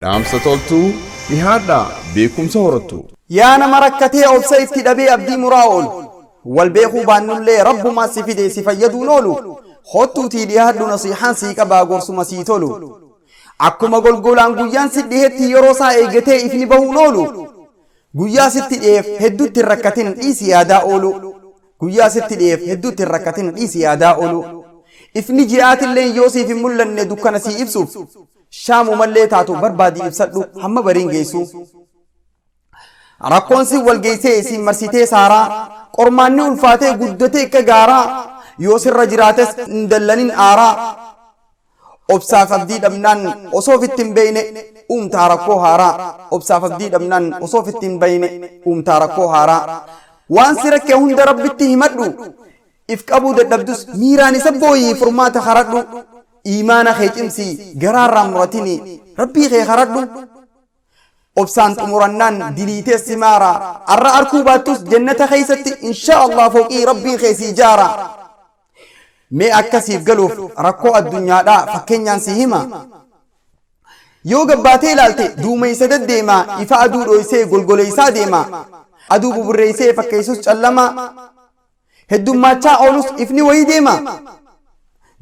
Dhaamsa toltuu dhihaadhaa beekumsa horattu. Yaa nama rakkatee obsa itti dhabee abdii muraa oolu. Wal beekuu baannullee rabbumaa si fide si fayyaduun oolu. Kottuutii dhiyaadhu nasiihaan sii qabaa gorsuma sii tolu. Akkuma golgolaan guyyaan si dhihetti yeroo isaa eeggatee ifni bahuun oolu. Guyyaa sitti dhiyeef hedduutti hin rakkatin dhiisi yaadaa oolu. Guyyaa sitti dhiyeef hedduutti hin rakkatin dhiisi yaadaa oolu. Ifni ji'aatillee yoo siif hin mul'anne dukkana sii ibsuuf. Shaamumallee taatu barbaadii ibsadhu hamma bariin geessu. Rakkoon si wal geessee si marsitee saaraa qormaanni ulfaatee guddatee akka gaaraa yoo sirra jiraates hin dallanin aaraa. Obsaaf abdii dhabnaan osoo ofitti hin beekne uumtaa rakkoo haaraa. Obsaaf abdii dhabnaan osoo ofitti hin beekne uumtaa rakkoo haaraa. Waan si rakke hunda rabbitti himadhu. If qabuu dadhabdus miiraan isa booyii furmaata haradhu. Iimaana kee cimsii garaarraan muratini rabbii kee haradhu. Obsaan xumurannaan diliitee si maara. Arra arkuu baattus jannata keessatti insha Allah fooqii rabbiin kee si ijaara. Mee akkasiif galuuf rakkoo addunyaadhaa fakkeenyaan si hima. Yoo gabbaatee ilaalte duumessa deddeema ifa aduu dhoysee golgoleessaa deema. Aduu buburreessee fakkeessus callama. Heddummaachaa oolus ifni wayii deema.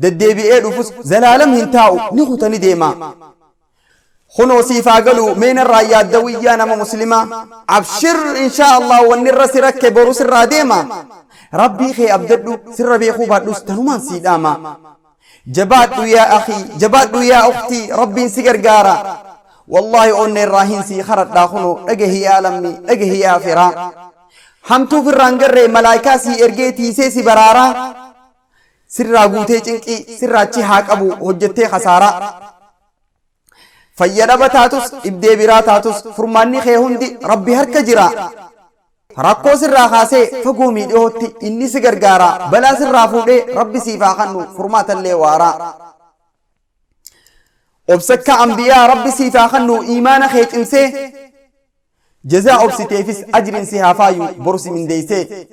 Deddeebi'ee dhufus zalaalam hin taa'u ni kuta ni deema. Kunoo siif haa galu mee narraa yaadda wiyyaa nama muslimaa. Abshir inshaa Allah wanni irra si rakke boru sirraa deema. Rabbii kee abdadhu sirra beekuu baadhus tanumaan sii dhaama. Jabaadhu yaa akhii jabaadhu yaa ukhtii rabbiin si gargaara. Wallaahi onnee irraa hin sii karadhaa kunoo dhagahi yaa lammii dhagahi yaa firaa. Hamtuuf irraan garree malaayikaa sii ergee tiisee si baraaraa. Sirraa guutee cinqii sirraachi haa qabu hojjettee kasaaraa. Fayya dhaba taatus dhibdee biraa taatus furmaanni kee hundi rabbi harka jira. Rakkoo sirraa kaasee fagoo miidhiyootti inni si gargaara. Balaa sirraa fuudhee rabbi siif haa kennu furmaatallee waaraa. Obsakka ambiyaa rabbi siif haa kennu iimaana kee cimsee. Jazaa obsiteefis ajriin si haa faayu boru si mindeessee.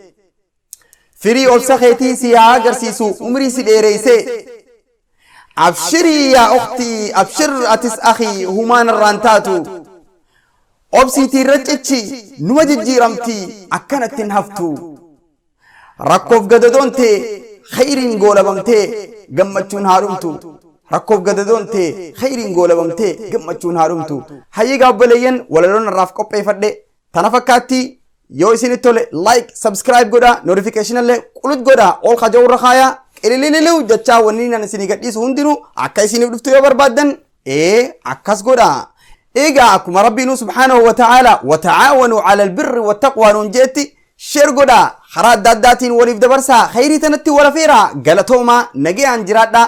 Firii obsa keetii si haa agarsiisu umrii si dheereessee. Abshirii yaa ukhtii abshir atis akhii humaan irraan taatu. Obsiitii irra cichi numa jijjiiramti akkanatti hin haftu. Rakkoof gadadoon tee khayriin goolabamtee gammachuun haa dhumtu. Rakkoof gadadoon tee khayriin goolabamtee gammachuun haa dhumtu. Hayyigaa obboleeyyan walaloon irraaf qopheeffadhe tana fakkaatti yoo isinitti tole like subscribe godhaa notification illee qulut godhaa ol kaja'u irra kaayaa qilililiu jechaa wanni nan isinii gadhiisu hundinuu akka isiniif dhuftu yoo barbaaddan ee akkas godhaa. Egaa akkuma rabbiinuu subhaanahu wa ta'aala wa ta'aawanuu ala albirri wattaqwaa nuun jeetti share godhaa karaa adda addaatiin waliif dabarsaa khayrii tanatti wal afeeraa galatoomaa nagayaan jiraadhaa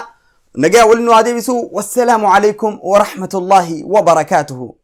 nagayaan waliin nu haa deebisu wassalaamu alaikum wa rahmatullaahi wa barakaatuhu.